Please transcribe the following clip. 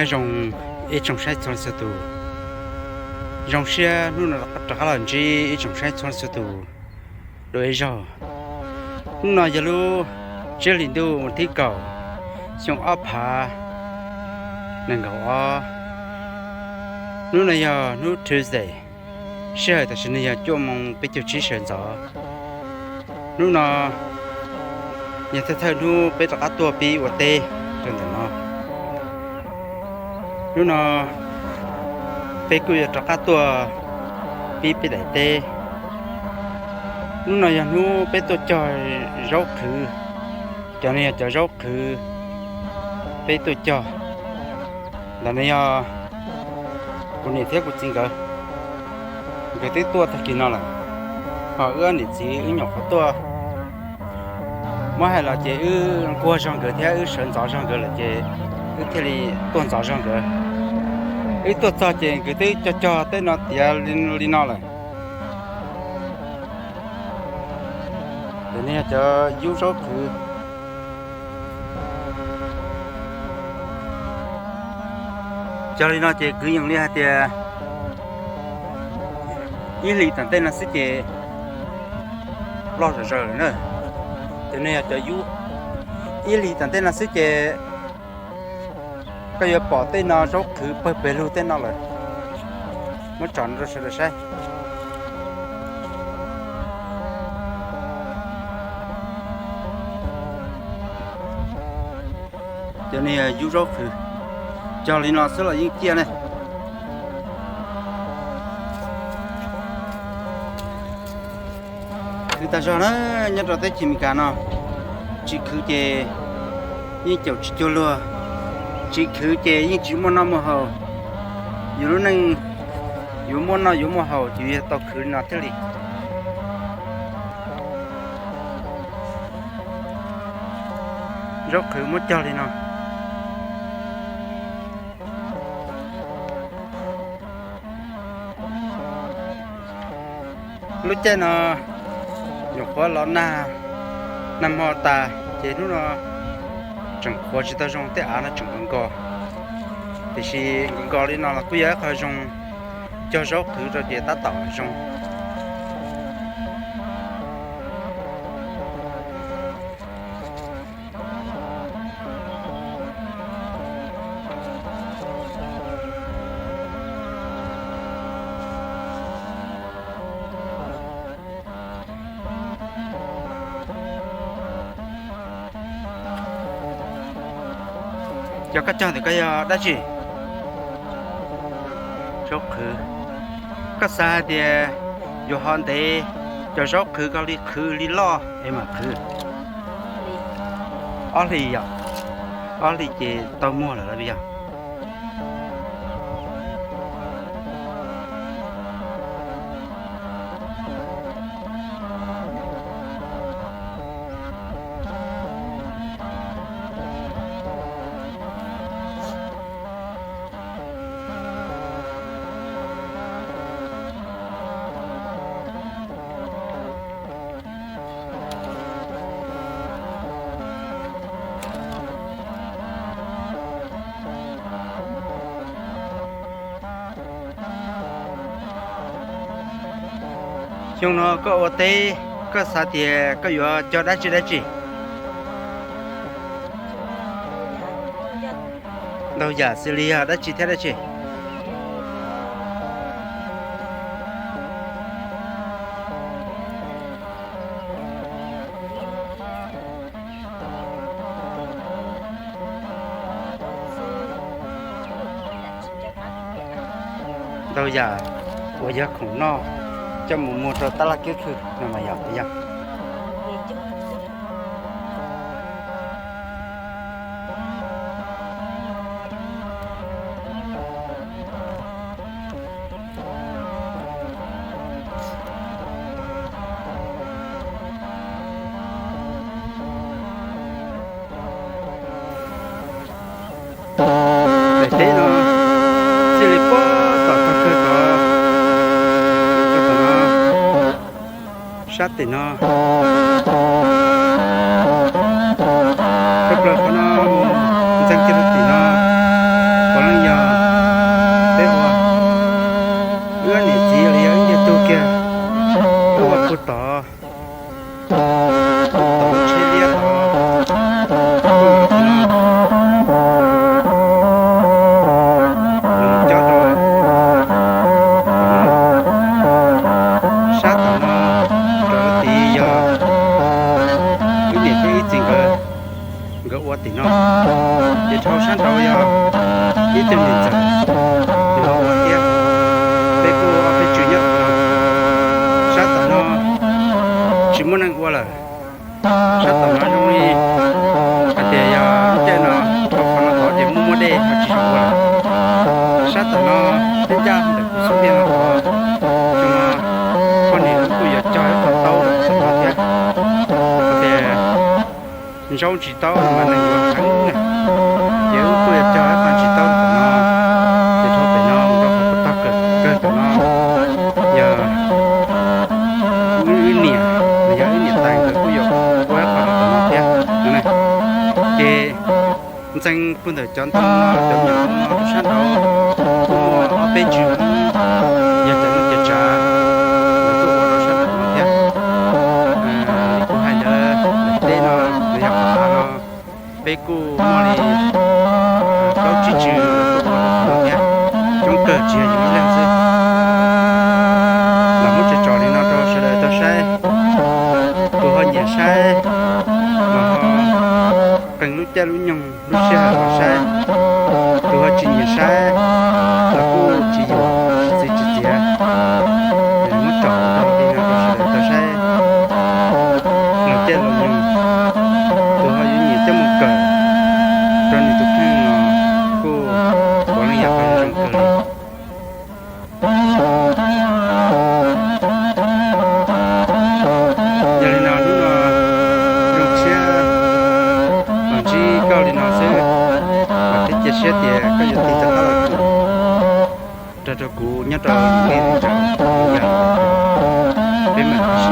Nyob zoo ib tsoom saib txhua leej txhua tus, zoo siab hnub no rov qab los ntsib ib tsoom saib txhua leej txhua tus dua ib zaug. Hnub no yog lub tsiab hlis ntuj thib kaum, xyoo ob phav nees nkaum ob. Hnub no yog hnub Tuesday, sij hawm tam sim no yog cuaj moo peb caug tsib sawv ntxov. Hnub no yog thawj thawj hnub peb rov qab tuaj pib ua teb rau ntawm no. Hnub no peb kuj yuav rov qab tuaj pib peb daim teb. Hnub no yog hnub peb tuaj cog zaub qhwv. Cov no yog cov zaub qhwv peb tuaj cog. Ntawm no yog kuv niam thiab kuv txiv nkawd, nkawd twb tuaj tag kis no lawm, ho wb niam txiv wb nyuam qhuav tuaj. Muab hais los ces wb nquag zog nkawd thiab wb sawv ntxov zog nkawd lawm ces wb thiaj li tuaj ntxov zog nkawd. Wb tuaj txog ces nkawd twb cog cog tej no tiav li no lawm. Ntawm no yog cov yub zaub qhwv. Cog li no ces kwv yees li hais tias ib hlis tom ntej no xwb ces loj zom zaws lawm na. Tus no yog cov yub. Ib hlis tom ntej no xwb ces koj yuav pom tej no zaub qhwv pawg pes lug tej no lawm. Muab tsom rau sawv daws saib. Cov no yog yub zaub qhwv, cog li no xwb los yeej ciaj ne. Khwv tag zog na, nyob rau teb chaws Amelikas no, tsis khwv ces yeej caum tsis cuag luag, tsis khwv ces yeej tsis muaj noj muaj haus. Yus lub neej yuav muaj noj yuav muaj haus ces yog tau khwv li no thiaj li. Zaub qhwv muab cog li no. Lub caij no nyuam qhuav los nag, nag hmo tas ces hnub no tseem qhuav tsis tau zoo, tej av no tseem nqos nqos. Tiam sis nqos nqos li no los kuj yog ib qho zoo, cog zaub qhwv rau ces tab tom zoo. Cov koj cog ntawm koj yog dab tsi? Zaub qhwv. Koj xav hais tias yuav ho ntev cov zaub qhwv ko li qhwv li loj es mam qhwv? Ob hlis yom? Ob hlis ces tau muag lawm los yog? Xyoo no koj ua teb, koj xav tias koj yuav cog dab tsi dab tsi? Ntau yam xws li yog dab tsi thiab dab tsi? Ntau yam uas yog khoom noj coj mus muag rau tab laj kiab khw no mas yog puas yog? Daim teb no txij li puag tom tog kawg tod, tom no, sab tim no, pawg plaws qhov no mus ntxeev kiag rau tim no, puav leej tod, tod tsheb liab tod, kuj yuav tau no, coj rau sab tom no, rau tid yog wb niam thiab ib txiv nkawd, nkawd ua tim no, ces dhau sab nraud yog ib tug niam ntxawm, nws los ua thiab. Peb kuj ob peb tswv nyob no, sab tom no tsis muaj neeg ua lawm. Sab tom no zoo li hais tias yog lub caij no rau qhov no tod ces muaj muaj dej ho tsis zoo ua lawm. Sab tom no peb ncaj ntawm kuv xub ntiag no tod, zoo no poj niam wb kuj yuav cog ib qho taub rau tom no thiab. Hais tias ntsaub tsis taub mas neeg yuav heev na, ces wb kuj yuav cog ib qho tsis taub rau tom no, ces dhau pem no mus rau qhov puag tog kawg tom no yog wb niam, yog wb niam tais nkawd kuj yuav ua ib qho rau tom no thiab no. Ces ntxeev puag ntawm cov ntoo no, cov me nyuam ntoo no rau sab nraud, kuj muaj ob peb tswv Hmoob, yog cov neej cov tsav, lawv kuj ua rau sab nraud no thiab. Li kuv hais ntawd, daim teb no los yog qhov av no, peb kuj muaj li plaub tsib tswv lawv kuj ua rau qhov no thiab. Coob kawg tsis yog yus ib leeg xwb. Lam muab tso tso li no rau sawv daws tau saib. Tus ho nyiam saib los ho qee lub caij lub nyoog lub sij hawm los saib, tus ho tsis nyiam saib los kuj tsis yuam, tsis txwv tsis txiav. Muab tso rau li no rau sawv daws tau saib los caij los nyoog. Tus ho yuav nyiam coj mus kawm rau nws tus kheej los kuj puav leej yog qhov zoo kawg li. Yog li no hnub no zoo siab los ntsib koj li no xwb, vam thiab cia siab tias koj yuav tig rov qab los koom nrog rau kuv nyob rau lub neej teb chaws yog peb mam sib